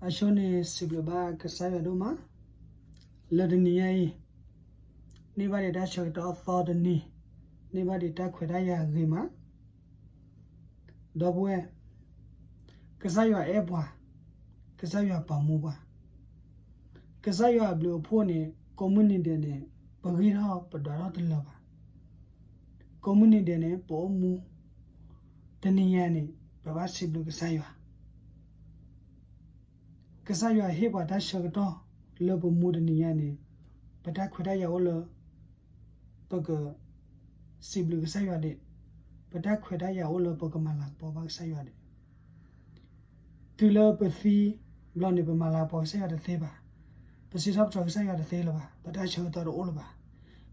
အဆိန့ၣ်စံးဘျုးဘၣ်ကစၢ်ယွၤဒိၣ်မး လၢတနံၤညါအံၤ န့ၢ်ဘၣ်ဒံးတၢ်ဆၢကတီၢ်အသီတနံၤ, န့ၢ်ဘၣ်ဒံးတၢ်ခွဲးတၢ်ယာ်ဂ့ၤမး. ဒီပုၢ်ဝဲၢ်, ကစၢ်ယွၤအဲၣ်ပှၤ, ကစၢ်ယွၤပာ်မူပှၤ, ကစၢ်ယွၤအဘျုးအဖှိၣ်န့ၣ် ကိးမုၢ်နံၤဒဲးန့ၣ် ပဂံၢ်ထီၣ်ပဒွးထီၣ်တလၢာ်ဘၣ်. ကိးမုၢ်နံၤဒဲးန့ၣ် ပအိၣ်မူ, တနံၤညါန့ၣ် ပဘၣ်စံးဘျုးကစၢ်ယွၤ ကစၢ်ယွၤဟ့ၣ်ပှၤတၢ်ဆၢကတီၢ်လၢပမူတနံၤညါန့ၣ်, ပတၢ်ခွဲးတၢ်ယာ်အိၣ်လၢ ပကစံးဘျုးကစၢ်ယွၤဒံး, ပတၢ်ခွဲးတၢ်ယာ်အိၣ်လၢပကမၤလၤကပီၤဘၣ်ကစၢ်ယွၤဒံး. တုၤလၢပသံဘျီန့ၣ် ပမၤလၤကပီၤကစၢ်ယွၤတသ့ဘၣ်, ပစံးထီၣ်ပတြၢၤကစၢ်ယွၤတသ့လၢၤဘၣ်, ပတၢ်ဆၢကတီၢ်တအိၣ်လၢၤဘၣ်.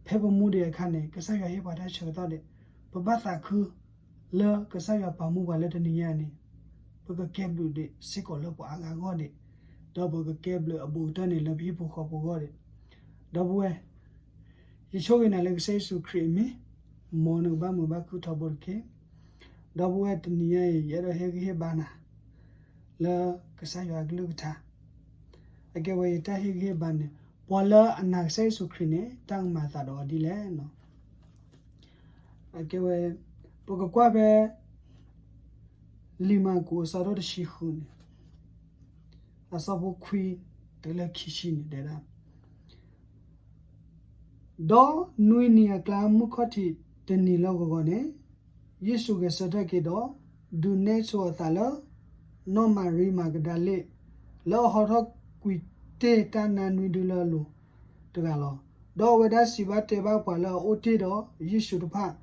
ဖဲပမူဒံးအခါန့ၣ် ကစၢ်ယွၤဟ့ၣ်ပှၤတၢ်ဆၢကတီၢ်ဒံး, ပဘၣ်သးခု လၢကစၢ်ယွၤပာ်မူပှၤလၢတနံၤညါန့ၣ်, ပကကဲဘျုးဒံးစ့ၢ်ကီးလၢပှၤအါဂၤအဂီၢ်ဒံး, ဒီးပကကဲဘျုးအဘူးကတၢၢ်န့ၣ်လၢပဟံၣ်ဖိဃီဖိအဂီၢ်ဒံး. ဒီပုၢ်ဝဲၢ်, ယဆိၣ်ဂ့ၤနၤလၢကစၢ်ယ့ၣ်ၡူးခရံာ်အမံၤ, မ်နကဘၣ်မုာ်ဘၣ်ခုထီဘိတက့ၢ်. ဒီပုၢ်ဝဲၢ်တနံၤညါအံၤ ယအဲၣ်ဒိးဟ့ၣ်ဂံၢ်ဟ့ၣ်ဘါနၤ လၢကစၢ်ယွၤအကလုၢ်ကထါ, အကဲဝဲယတၢ်ဟ့ၣ်ဂံၢ်ဟ့ၣ်ဘါန့ၣ်, ပှၤလၢအနာ်ကစၢ်ယ့ၣ်ၡူးခရံာ်န့ၣ် တၢ်ကမၤအသးဒီးအီၤဒ်လဲၣ်. အကဲဝဲ, ပကကွၢ်ဖဲ လံာ်မၢ်ကူးအဆၢဒိၣ်တဆံဃုန့ၣ်, အဆၢဖိခွံတုၤလၢခံဆံန့ၣ်တဲဒၣ်, ဒီးနွံနံၤအကျါမုၢ်ခီၣ်ထံးတနံၤလၢဂီၤဂီၤန့ၣ်, ယ့ၣ်ၡူးဂဲၤဆၢထၢၣ်က့ၤဒီး ဒုးနဲၣ်ဆိအသးလၢ နီၢ်မၤရံမၤကဒၤလ့ၣ်, လၢအဟီထီၣ်ကွံာ်တ့ၢ်တၢ်နါနွံဒုလၢအလိၤတဂၤလီၤ. ဒီးအဝဲဒၣ်စံးဘၣ်တဲဘၣ်ပှၤလၢအအိၣ်တ့ၢ်ဒီးယ့ၣ်ၡူးတဖၣ်,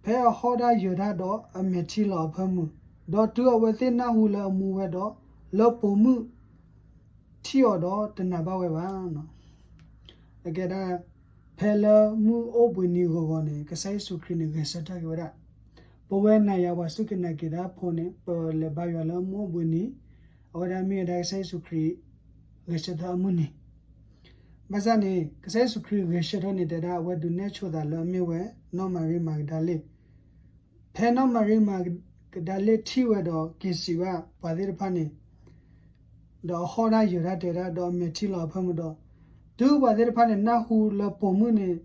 ဖဲအဟီၣ်ဒၣ်ယၢၤတၢ်ဒီးအမဲာ်ထံလီၤအဖၢမုၢ်, ဒီးတုၤအဝဲသ့ၣ်နၢ်ဟူလၢအမူဝဲဒီး, လၢပိာ်မုၣ် ထံၣ်အီၤဒီးတနာ်ဘၣ်ဝဲဘၣ်. အကဲဒၣ်, ဖဲလၢမုၢ်အိၣ်ဘှံးနံၤဂီၤဂီၤန့ၣ် ကစၢ်ယ့ၣ်ၡူးခရံာ်န့ၣ် ဂဲၤဆၢထၢၣ်က့ၤဝဲဒၣ်, ပဝဲနၤယၤပှၤစူၢ်က့ၤနာ်က့ၤတၢ်ဖိန့ၣ် ပလဲၤဘါယွၤလၢမုၢ်အိၣ်ဘှံးနံၤ, အဝဲဒၣ်မ့ၢ်ဝဲဒၣ်ကစၢ်ယ့ၣ်ၡူးခရံာ် ဂဲၤဆၢထၢၣ်အမုၢ်နံၤ. ဘၣ်ဆၣ်န့ၣ် ကစၢ်ယ့ၣ်ၡူးခရံာ်ဂဲၤဆၢထၢၣ်န့ၣ် တဲဒၣ်အဝဲဒုးနဲၣ်ဆိသးလၢအမ့ၢ်ဝဲ နီၢ်မၤရံမၤကဒၤလ့ၣ်, ဖဲနီၢ်မၤရံမၤကဒၤလ့ၣ်ထံၣ်ဝဲဒီးက့ၤစံးဘၣ်ပှၤသ့ၣ်တဖၣ်န့ၣ်, ဒီးအဟီၣ်ဒၣ်ယၢၤဒၣ်တဲဒၣ် ဒီးအမဲာ်ထံလီၤအဖၢမုၢ်ဒီး, တုၤပှၤသ့ၣ်တဖၣ်န့ၣ် နၢ်ဟူလၢပိာ်မုၣ်န့ၣ်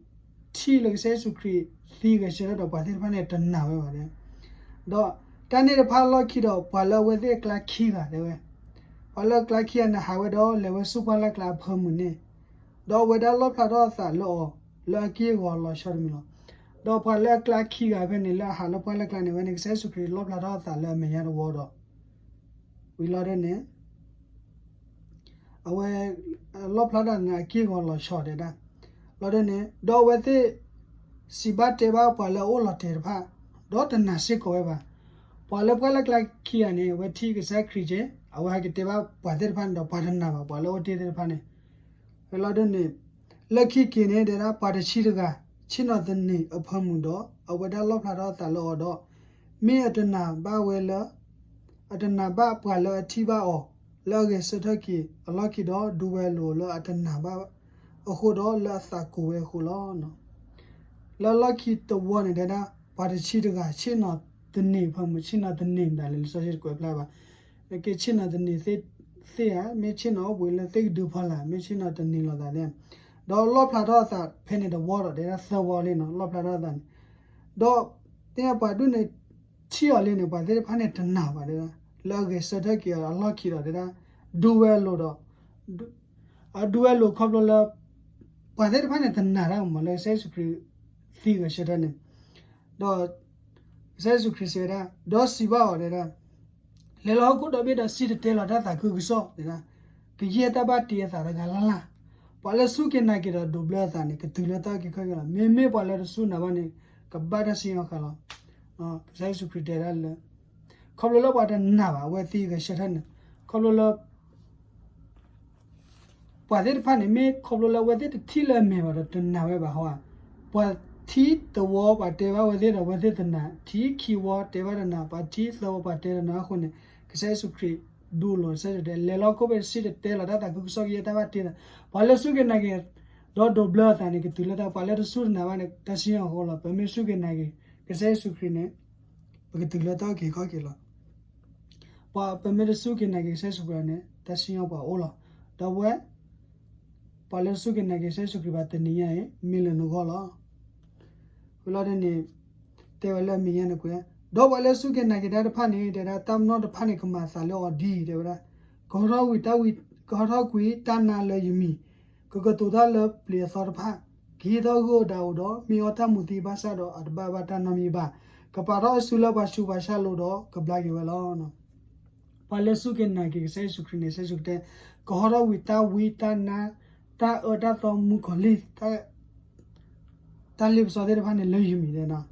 ထံၣ်လၢကစၢ်ယ့ၣ်ၡူးခရံာ်သံဂဲၤဆၢထၢၣ်ဒီး ပှၤသ့ၣ်တဖၣ်န့ၣ်တနာ်ဝဲဘၣ်. ဒီးတၢ်န့ၣ်တဖၣ်အလီၢ်ခံဒီး ပှၤလၢအဝဲသ့ၣ်အကျါခံဂၤတဲဝဲ, ပှၤလၢအကျါခံဂၤန့ၣ် ဟးဝဲဒီးလဲၤဝဲဆူပှၢ်လၢ်ကျါအဖၢမုၢ်န့ၣ်, ဒီးအဝဲဒၣ်လီၣ်ဖျါထီၣ်အသးလၢအီၤ လၢအက့ၢ်အဂီၤလီၤဆီတမံၤလီၤ. ဒီးပှၤလၢအကျါခံဂၤဖဲန့ၣ် လၢအဟးလၢပှၢ်လၢ်ကျါန့ၣ် ဝဲန့ၣ် ကစၢ်ယ့ၣ်ၡူးခရံာ်လီၣ်ဖျါထီၣ်အသးလၢအမဲာ်ညါတဝီဒီး ဝံၤလီၤဒၢန့ၣ် အဝဲ လီၣ်ဖျါထီၣ်န့ၣ် အက့ၢ်အဂီၤလီၤဆီတဲဒၣ်, လီၤဒၢန့ၣ် ဒီးအဝဲသ့ၣ် စံးဘၣ်တဲဘၣ်ပှၤလၢအအိၣ်လီၤတဲာ်တဖၣ်, ဒီးတနာ်စ့ၢ်ကီးဝဲဘၣ်. ပှၤလၢပှၢ်လၢ်ကျါခံဂၤန့ၣ် အဝဲထံၣ်ကစၢ်ခရံာ်က့, အဝဲဟဲက့ၤတဲဘၣ်ပှၤသ့ၣ်တဖၣ်န့ၣ်ဒီး ပှၤတနာ်ဘၣ် ပှၤလၢအအိၣ်တ့ၢ်သ့ၣ်တဖၣ်န့ၣ်, ဝံၤလီၤဒၢန့ၣ် လၢခံက့ၤန့ၣ် တဲဒၣ်ပှၤတဆံတဂၤ ဆ့ၣ်နီၤသန့ၤအဖၢမုၢ်ဒီး အဝဲဒၣ်လီၣ်ဖျါထီၣ်အသးလၢအီၤဒီး, မ့ၢ်အတနာ်ဘၣ်ဝဲလၢ အတနာ်ဘၣ်ပှၤလၢအထံၣ်ဘၣ်အီၤ လၢအဂဲၤဆၢထၢၣ်က့ၤအလီၢ်ခံဒီး ဒူဝဲလိာ်လၢအတနာ်ဘၣ်အဃိဒီး လၢအသးကိၤဝဲအဃိလီၤ. လၢလီၢ်ခံတဝီန့ၣ်တဲဒၣ် ပှၤတဆံတဂၤ ဆ့ၣ်နီၤသန့ၤဖၢမုၢ် ဆ့ၣ်နီၤသန့ၤဒၣ်လဲာ် လံာ်စီဆှံတကွဲးဖျါဘၣ်, က့ၤဆ့ၣ်နီၤသန့ၤသ့ဧါ, မ့ၢ်ဆ့ၣ်နီၤအိၣ်ဘှံးလၢသ့ၣ်ကဒုဖီလာ် မ့ၢ်ဆ့ၣ်နီၤသန့ၤလိာ်သးသ့, ဒီးလီၣ်ဖျါထီၣ်အသးဖဲန့ၣ်တဝီဒီး တဲဒၣ်သၢဝီလံနီၤ လီၣ်ဖျါထီၣ်အသးန့ၣ်, ဒီး သ့ၣ်ညါပှၤဒူၣ်န့ၣ် ထံၣ်အီၤလံန့ၣ် ပှၤသ့ၣ်တဖၣ်န့ၣ်တနာ်ဘၣ်တဲဒၣ်, လၢအဂဲၤဆၢထၢၣ်က့ၤအီၤအလီၢ်ခံဒီးတဲဒၣ်, ဒူဝဲလိာ်ဒီး အဒူဝဲလိာ်ခီဖျိလၢ ပှၤသ့ၣ်တဖၣ်န့ၣ်တနာ်တၢ်မး လၢကစၢ်ယ့ၣ်ၡူးခရံာ်သံဂဲၤဆၢထၢၣ်န့ၣ်, ဒီး ကစၢ်ယ့ၣ်ၡူးခရံာ်စံးဝဲဒၣ်, ဒီးစံးဘၣ်အီၤတဲဒၣ်, လဲၤလီၤဟီၣ်ခိၣ်ဒီဘ့ၣ်ဒီးစံၣ်တဲၤတဲလီၤတၢ်သးခုကစီၣ်တဲဒၣ်, ကယဲၢ်တၢ်ဘၣ်တ့အသးတဂၤလၢ်လၢ်, ပှၤလၢစူၢ်က့ၤနာ်က့ၤဒီးဒိးဘျၢအသးန့ၣ် ကတုၤလၢတၢ်အုၣ်က့ၤခီၣ်က့ၤလီၤ. မ့မ့ၢ်ပှၤလၢတစူၢ်နာ်ဘၣ်န့ၣ် ကဘၣ်တၢ်စံၣ်ညီၣ်ဃာ်လီၤ. ကစၢ်ယ့ၣ်ၡူးခရံာ်တဲဒၣ်လၢ ခီဖျိလၢပှၤတနာ်ဘၣ် အဝဲသံဂဲၤဆၢထၢၣ်န့ၣ်, ခီဖျိလၢ ပှၤသ့ၣ်တဖၣ်န့ၣ် မ့ၢ်ခီဖျိလၢအဝဲသ့ၣ်တထံၣ်လၢအမဲာ်ဘၣ်ဒီးတနာ်ဝဲဘၣ်ဟီဧါ, ပှၤထံၣ်တဝီပှၤတဲဘၣ်ဝဲသ့ၣ်ဒီး အဝဲသ့ၣ်တနာ်, ထံၣ်ခံဝီတဲဘၣ်တနာ်, ပှၤထံၣ်သၢဝီပှၤတဲတနာ်အဃိန့ၣ်, ကစၢ်ယ့ၣ်ၡူးခရံာ်ဒူလိာ်စဲဒဲး လဲၤလီၤဟီၣ်ခိၣ်ဘ့ၣ်စံၣ်တဲၤတဲလီၤတၢ်သးခုကစီၣ် ကယဲၢ်တၢ်ဘၣ်တ့သး, ပှၤလၢစူၢ်က့ၤနာ်က့ၤ ဒီးဒိးဘျၢအသးန့ၣ် ကတုၤလၢတၢ်, ပှၤလၢတစူၢ်တနာ်ဘၣ်န့ၣ် တၢ်စံၣ်ညီၣ်ဃာ်လီၤ. ပမ့ၢ်စူၢ်က့ၤနာ်က့ၤ ကစၢ်ယ့ၣ်ၡူးခရံာ်န့ၣ် ပကတုၤလၢတၢ်အုၣ်က့ၤခီၣ်က့ၤလီၤ. ပှၤပမ့ၢ်တစူၢ်က့ၤနာ်က့ၤကစၢ်ယ့ၣ်ၡူးခရံာ်န့ၣ် တၢ်စံၣ်ညီၣ်ပှၤအိၣ်လီၤ. ဒီပုၢ်ဝဲၢ်, ပှၤလၢစူၢ်က့ၤနာ်က့ၤကစၢ်ယ့ၣ်ၡူးခရံာ်ဘၣ်တနံၤညါအံၤ မ့ၢ်လၢနဂီၢ်လီၤ. ဝံၤလီၤန့ၣ် တဲဝဲလၢအမဲာ်ညါန့ၣ်ကွဲး, ဒီးပှၤလၢစူၢ်က့ၤနာ်က့ၤတၢ်တဖၣ်န့ၣ် တဲဒၣ် တၢ်ပနီၣ်တဖၣ်န့ၣ် ကမၤသးလၢအီၤဒ်အံၤ တဲဝဲဒၣ်, ကဟီထီၣ်ဝံၤတၢ်ဝံ, ကဟီထီၣ်ကွံာ်တၢ်နါလၢယမံၤ, ကကတိၤတၢ်လၢပျ့ၤအသီတဖၣ်, ကဟံးထီၣ်ဂုၢ်အီၣ်ဒၣ်အီၤဒီး မ့ၢ်အီၣ်တၢ်မူၤသံဘၣ်ဆၣ်ဒီး အတဘၣ်ဘၣ်တၢ်နီတမံၤဘၣ်, ကပာ်ထီၣ်အစုလၢပှၤဆူးပှၤဆါလိၤဒီး ကဘျါက့ၤဝဲလီၤ. ပှၤလၢစူၢ်က့ၤနာ်က့ၤကစၢ်ယ့ၣ်ၡူးခရံာ်န့ၣ် ကစၢ်ယ့ၣ်ၡူးခရံာ်တဲ, ကဟီထီၣ်ဝံၤတၢ်ဝံတၢ်နါ, တၢ်အၢတၢ်သီမုၣ်ကီၤလံၢ်, တၢ်လ့ပစီသ့ၣ်တဖၣ်န့ၣ်လၢယမံၤတဲနီၤ.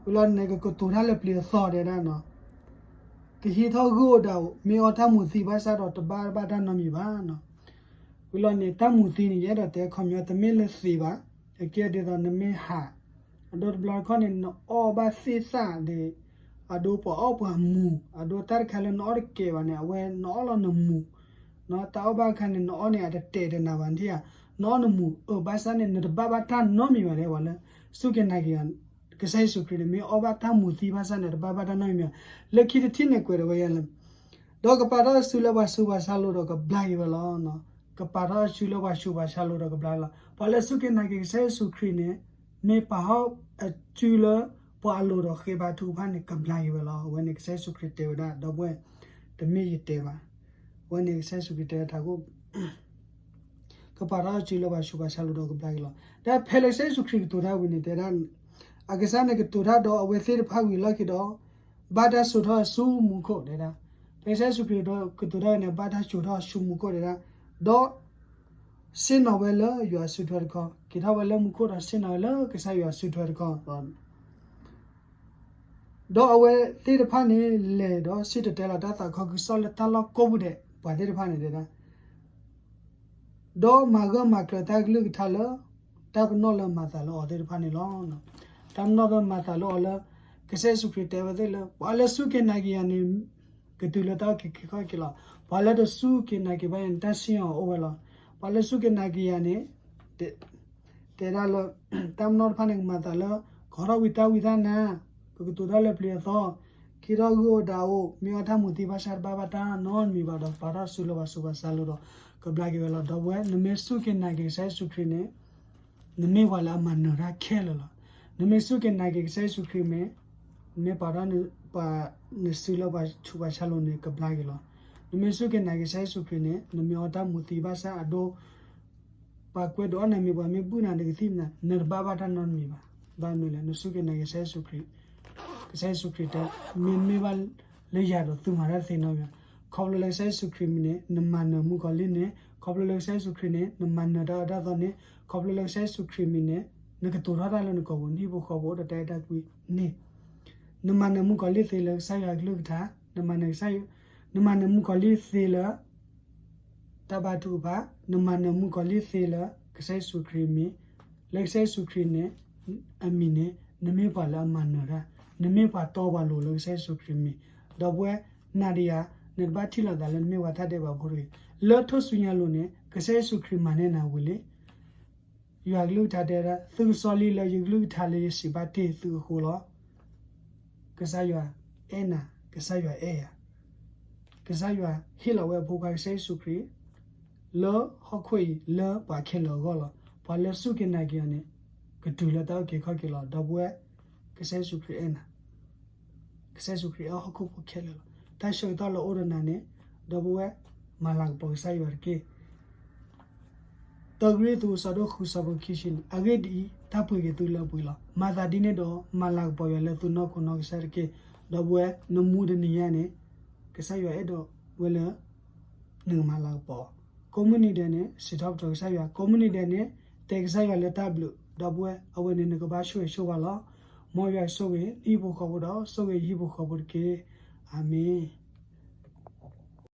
ဝံၤလီၤန့ၣ် ကကတိၤတၢ်လၢပျ့ၤအသီတဲဒၣ်နီၤ, ကဟံးထီၣ်ဂုၢ်အီၣ်ဒၣ်အီၤ, မ့ၢ်အီၣ်တၢ်မူၤသံဘၣ်ဆၣ်ဒီး တဘၣ်ဘၣ်တၢ်နီတမံၤဘၣ်နီၤ. ဝံၤလီၤန့ၣ် တၢ်မူၤသံန့ၣ် ယအဲၣ်ဒိးတဲခီပညီ တမ့ၢ်လၢသံးဘၣ်, အကဲဒ်သိးနမ့ၢ်ဟး, အဒိတဘျီတခီၣ်န့ၣ် နအီၣ်ဘၣ်သ့ၣ်သၣ်ဒီး, အဒိပှၤအီၣ်ပှၤမူၤ, အဒိတၢ်တခါလၢနအီၣ်တကဲဘၣ်န့ၣ် အဝဲနအီၣ်လီၤနမူၤ, တၢ်အီၣ်ဘၣ်အခါန့ၣ် နအီၣ်န့ၣ် အတတဲာ်တနၤဘၣ်ထံၣ်ဧါ, နအီၣ်နမူၤအၢဘၣ်ဆၣ်န့ၣ် နတဘၣ်ဘၣ်တၢ်နီတမံၤဘၣ်တဲဝဲလၢ, စူၢ်က့ၤနာ်က့ၤ ကစၢ်ယ့ၣ်ၡူးခရံာ်န့ၣ် မ့ၢ်အီၣ်ဘၣ်တၢ်မူၤသံဘၣ်ဆၣ်န့ၣ် တဘၣ်ဘၣ်တၢ်နီတမံၤဘၣ်, လၢခံတထံၣ်န့ၣ်ကွဲးဒၣ်ဝဲယဲလၢ ဒီးကပာ်ထီၣ်အစုလၢပှၤဆူးပှၤဆါလိၤဒီးကဘျါက့ၤဝဲလီၤ. ကပာ်ထီၣ်အစုလၢပှၤဆူးပှၤဆါလိၤဒီးကဘျါလီၤ. ပှၤလၢစူၢ်က့ၤနာ်က့ၤကစၢ်ယ့ၣ်ၡူးခရံာ်န့ၣ် မ့ၢ်ပာ်ထီၣ်အစုလၢပှၤအလိၤဒီးဃ့ဘါထုကဖၣ်န့ၣ် ကဘျါက့ၤဝဲလီၤ. အဝဲန့ၣ်ကစၢ်ယ့ၣ်ၡူးခရံာ်တဲဝဲဒၣ် ဒီပုၢ်ဝဲၢ်, တမ့ၢ်ယတဲဘၣ်, အဝဲန့ၣ်ကစၢ်ယ့ၣ်ၡူးခရံာ်တဲထးခိၣ် ကပာ်ထီၣ်အစုလၢပှၤဆူးပှၤဆါလိၤဒီးကဘျါက့ၤလီၤ. ဒီးဖဲလၢကစၢ်ယ့ၣ်ၡူးခရံာ်ကတိၤတၢ်ဝံၤန့ၣ်တဲဒၣ်, အကစၢ်န့ၣ်ကတိၤတၢ်ဒီးအဝဲသ့ၣ်တဖၣ်ဝံၤလီၢ်ခံဒီး, ဘၣ်တၢ်စိာ်ထီၣ်ဆူမူခိၣ်တဲဒၣ်, ဖဲကစၢ်ယ့ၣ်ၡူးခရံာ်ကတိၤတၢ်ဝဲန့ၣ် ဘၣ်တၢ်စိာ်ထီၣ်ဆူမူခိၣ်တဲဒၣ်, ဒီး ဆ့ၣ်နီၤဝဲလၢယွၤအစုထွဲတခီ, က့ၤထီၣ်ဝဲလၢမူခိၣ်ဒီးဆ့ၣ်နီၤဝဲလၢကစၢ်ယွၤအစုထွဲတခီ ဒီးအဝဲသ့ၣ်တဖၣ်န့ၣ် လဲၤဒီးစံၣ်တဲၤတဲလီၤတၢ်သးခုကစီၣ်လၢတၢ်လီၢ်ကိးပူၤဒဲး ပှၤသ့ၣ်တဖၣ်န့ၣ်တဲဒၣ်, ဒီးမၤဂၢၢ်မၤကျၢၤတၢ်ကလုၢ်ကထါလၢ တၢ်ပနီၣ်လၢမၤသးလၢအီၤသ့ၣ်တဖၣ်န့ၣ်လီၤ. တၢ်ပနီၣ်လၢမၤသးလၢအီၤလၢ ကစၢ်ယ့ၣ်ၡူးခရံာ်တဲဝဲသ့ၣ်လၢ ပှၤလၢစူၢ်က့ၤနာ်က့ၤယၤန့ၣ် ကတုၤလၢတၢ်အုၣ်က့ၤခီၣ်က့ၤလီၤ. ပှၤလၢတစူၢ်က့ၤနာ်က့ၤဘၣ်ယၤန့ၣ် တၢ်စံၣ်ညီၣ်အိၣ်ဝဲလီၤ. ပှၤလၢစူၢ်က့ၤနာ်က့ၤယၤန့ၣ် တဲဒၣ်လၢ တၢ်ပနီၣ်တဖၣ်န့ၣ် ကမၤသးလၢ ကဟီထီၣ်ဝံၤတၢ်ဝံတၢ်နါ, ကကတိၤတၢ်လၢပျ့ၤအသီ, ကဟံးထီၣ်ဂုၢ်အီၣ်ဒၣ်အီၤ, မ့ၢ်အီၣ်တၢ်မူၤသံဘၣ်ဆၣ်တဘၣ်ဘၣ်တၢ်နီတမံၤဘၣ်ဒီး ပာ်ထီၣ်စုလၢပှၤဆူးပှၤဆါလိၤဒီး ကဘျါက့ၤဝဲလီၤ. ဒီပုၢ်ဝဲၢ် နမ့ၢ်စူၢ်က့ၤနာ်က့ၤကစၢ်ယ့ၣ်ၡူးခရံာ်န့ၣ် နမ့ၢ်ပှၤလၢအမၤနၢၤတၢ်ခဲလၢာ်လီၤ. နမ့ၢ်စူၢ်က့ၤနာ်က့ၤကစၢ်ယ့ၣ်ၡူးခရံာ်မ့ၢ် နမ့ၢ်ပာ်ထီၣ် နစုလၢပှၤဆူးပှၤဆါလိၤန့ၣ် ကဘျါက့ၤလီၤ. နမ့ၢ်စူၢ်က့ၤနာ်က့ၤကစၢ်ယ့ၣ်ၡူးခရံာ်န့ၣ် နမ့ၢ်အီၣ်တၢ်မူၤသံဘၣ်ဆၣ်အဒိ ပှၤကွဲးဒိးအီၣ်နၤမ့ၢ်ပှၤမ့ၢ်ဘုၣ်နၤတကသံၣ်မနၤ နတဘၣ်ဘၣ်တၢ်နီတမံၤဘၣ်. ဘၣ်မနုၤလဲၣ် နစူၢ်က့ၤနာ်က့ၤကစၢ်ယ့ၣ်ၡူးခရံာ်, ကစၢ်ယ့ၣ်ၡူးခရံာ်တဲ မ့ၢ်မ့ၢ်ဘၣ်လၢယၤဒီးသုမၤတၢ်သ့နီတမံၤဘၣ်. ခီဖျိလၢကစၢ်ယ့ၣ်ၡူးခရံာ်မံၤန့ၣ် နမၤနၢၤမုၣ်ကီၤလံၢ်န့ၣ်, ခီဖျိလၢကစၢ်ယ့ၣ်ၡူးခရံာ်န့ၣ် နမၤနၢၤတၢ်အၢတၢ်သီန့ၣ်, ခီဖျိလၢကစၢ်ယ့ၣ်ၡူးခရံာ်မံၤန့ၣ် နကတိၤထီၣ်တၢ်လၢနကိာ်ပူၤ နဟံၣ်ဖိဃီဖိအိၣ်ဒီးတၢ်အဲၣ်တၢ်ကွံန့ၣ်, နမၤနၢၤမုၣ်ကီၤလံၢ်သ့လၢကစၢ်ယွၤအကလုၢ်ကထါ, နမၤနၢၤကစၢ်ယွၤ, နမၤနၢၤမုၣ်ကီၤလံၢ်သ့လၢ တၢ်ဘါထုကဖၣ်, နမၤနၢၤမုၣ်ကီၤလံၢ်သ့လၢကစၢ်ယ့ၣ်ၡူးခရံာ်မံၤ, လၢကစၢ်ယ့ၣ်ၡူးခရံာ်န့ၣ် အမံၤန့ၣ် နမ့ၢ်ပှၤလၢအမၤနၢၤတၢ်, နမ့ၢ်ပှၤတီပှၤလိၤလၢကစၢ်ယ့ၣ်ၡူးခရံာ်မံၤ, ဒီပုၢ်ဝဲၢ် နၤဒီးယၤ နတဘၣ်ထံၣ်လိာ်သးလၢနမ့ၢ်ပှၤတၢ်ဒဲးဘးဖိတဂ့ၤ. လၢထူၣ်စုညါလိၤန့ၣ် ကစၢ်ယ့ၣ်ၡူးခရံာ်မၤန့ၢ်နၤဝံၤလံ ယွၤကလုၢ်ကထါတဲဒၣ် သုကစီလံလၢယကလုၢ်ကထါလၢယစံးဘၣ်တ့ၢ်သုအဃိလီၤ. ကစၢ်ယွၤအဲၣ်နၤ, ကစၢ်ယွၤအဲၣ်ယၤ, ကစၢ်ယွၤဟ့ၣ်လီၤဝဲအဖိခွါကစၢ်ယ့ၣ်ၡူးခရံာ် လၢဟီၣ်ခိၣ်အံၤလၢပှၤခဲလၢာ်အဂီၢ်လီၤ. ပှၤလၢစူၢ်က့ၤနာ်က့ၤအီၤန့ၣ် ကတုၤလၢတၢ်အုၣ်က့ၤခီၣ်က့ၤလီၤ. ဒီပုၢ်ဝဲၢ် ကစၢ်ယ့ၣ်ၡူးခရံာ်အဲၣ်နၤ ကစၢ်ယ့ၣ်ၡူးခရံာ်အဲၣ်ဟီၣ်ခိၣ်ဖိခဲလၢာ်လီၤ. တၢ်ဆၢကတီၢ်လၢအိၣ်ဒီးနၤန့ၣ် ဒီပုၢ်ဝဲၢ် မၤလၤကပီၤကစၢ်ယွၤတက့ၢ်. တၢကရံၣ်သူး အဆၢဒိၣ်ဃု အဆၢဖိခံဆံန့ၣ် အဂ့ၢ်ဒ်အံၤ, တၢ်ပှ့ၤက့ၤသုလၢအပှ့ၤလီၤ. မၤသးဒ်န့ၣ်ဒီး မၤလၤကပီၤယွၤလၢသုနီၢ်ခိနီၢ်ကစၢ်တက့ၢ်. ဒီပုၢ်ဝဲၢ် နမူတနံၤညါန့ၣ် ကစၢ်ယွၤအဲၣ်ဒိးဝဲလၢ နကမၤလၤကပီၤ ကိးမုၢ်နံၤဒဲးန့ၣ် စံးထီၣ်ပတြၢၤကစၢ်ယွၤ, ကိးမုၢ်နံၤဒဲးန့ၣ် တဲကစၢ်ယွၤလၢတၢ်ဘျုး, ဒီပုၢ်ဝဲၢ် အဝဲန့ၣ်နကဘၣ်ဆိၣ်ဂ့ၤဆိၣ်ဝါလီၤ. မ်ယွၤဆိၣ်ဂ့ၤ နဟံၣ်ဖိဃီဖိဒီး ဆိၣ်ဂ့ၤယဟံၣ်ဖိဃီဖိတက့ၢ်. အၤမ့ၣ်.